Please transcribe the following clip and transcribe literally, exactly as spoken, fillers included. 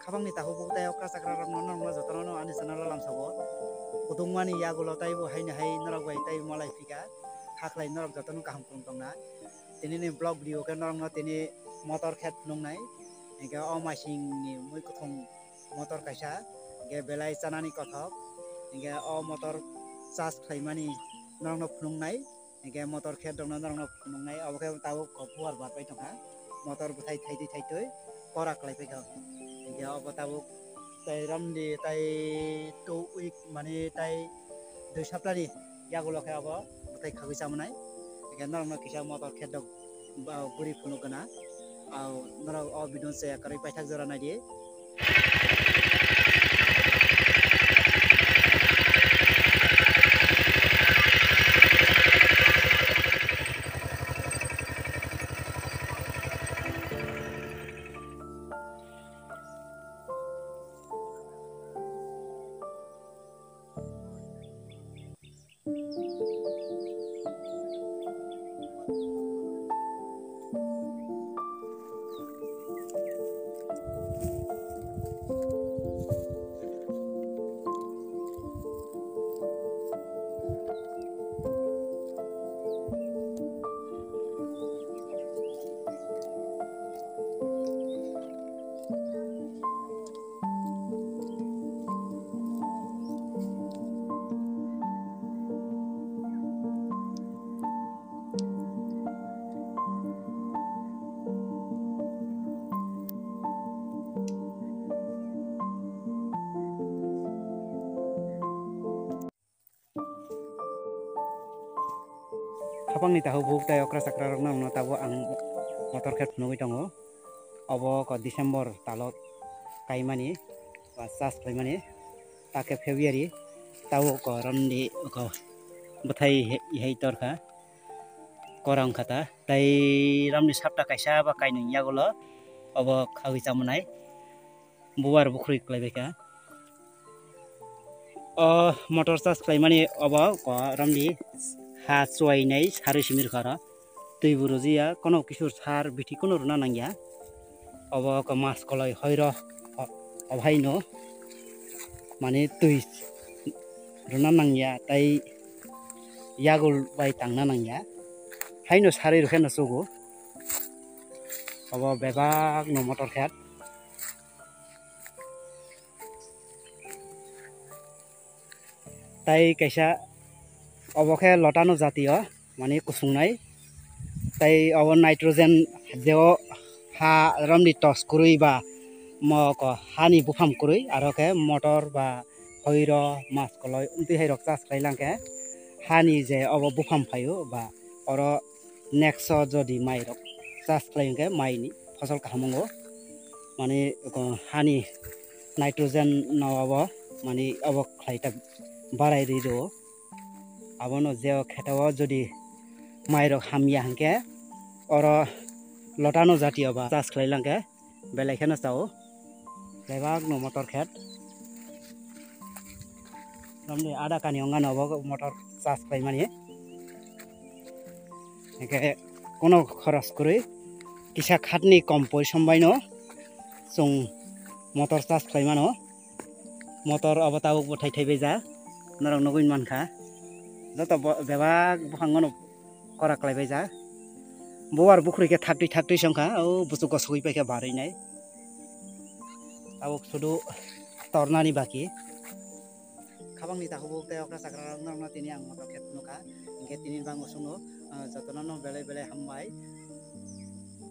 Khabangni takhuk bukhuk tei okra chakra rokno norokno jotono ani channel o lamsao. Kudungmani yagulo taibo haini hai norok bai tei malai phika. Hakhlai norok jotono kaham khulum tongna. Tini ni vlog video khe norokno tini motor khe phunuknai. Hinkhe o masingni mui kwthwng motor kaisa. Hinkhe belai chanani kothok. Hinkhe o motor charge khlaimani norokno phunuknai. Hinkhe motor khe dongno norokno phunuknai, obo khe tabuk kok buar bar pai tongkha. Motor bwthai thaitwi thaitwi korak khlai paikha. Hinkhe obo tabuk tei romdi tei two week mani tei dui saptani yagulo khe obo bwthai khagwi chamanai. Hinkhe norokno kisa motor khe dok ba guri phunuk gana. Au norok o video se kwrwi paithak jora naidi. Khapangni takhuk bukhuk tei okra chakra rokno wngno tabuk ang motor khe phunugwi tongo. Obo ko December talo kaimani ba charge khlaimani, ta khe February, tabuk ko romni ko bwthai hai torkha, korang kha ta, tei romni sapta kaisa ba kainwi yagulo obo khagwi chamanai. Bubar bukhri khlaibaikha. O motor charge khlaimani obo ko romni ha chuainai sarwi simi rwkha oro. Twi bo rwjaya, kono kisur sar bithi kono rwna nangya. Obo ko mas koloi hoiro o-, obo haino mane twi rwna nangya tei yagul bai tangna nangya. Haino sarwi rwkhe no chugo. Obo bebak no motor khe. Tai kaisa obo khe lotano jatiyo, mane kusungnai. Tai obo nitrogen jeo ha romni tos kwrwi ba mo ko hani bupham kwrwi, aro khe motor ba hoiro mas koloi umtwi hai rok charge khlai lang khe hani je obo bupham phaio ba oro next o jodi mai rok charge khlai hwnkhe mai ni phosol kaham wngo. Mane, o, hani nitrogen no obo, mane, obo khlai ta barai rwi rwo. Abono je o kheto o jodi mai rok hamya hwnkhe oro lotano jati oba charge khlai lang khe belai kheno chao. Bebak no motor khet. Romni ada kani ongano obo motor charge khlaimani. Hingke kono khoros kwrwi kisa khatni kom poisom baino chwng motor charge khlaimano. Motor obo tabuk bo thai thai baija, norok nugwi mankha. Joto bo-, bebak buphangono kora khlai baija. Buwar bukhri khe thaktwi thaktwi songkha, o buchuk gosogwi paikha barwi nai. Tabuk sudu tornani baki. Khabangni takhubuk tei okra chakra rok norokno tini ang motor khe phunukha. Hinkhe tini bangbo chwngno, ah, jotono no belai belai hambai.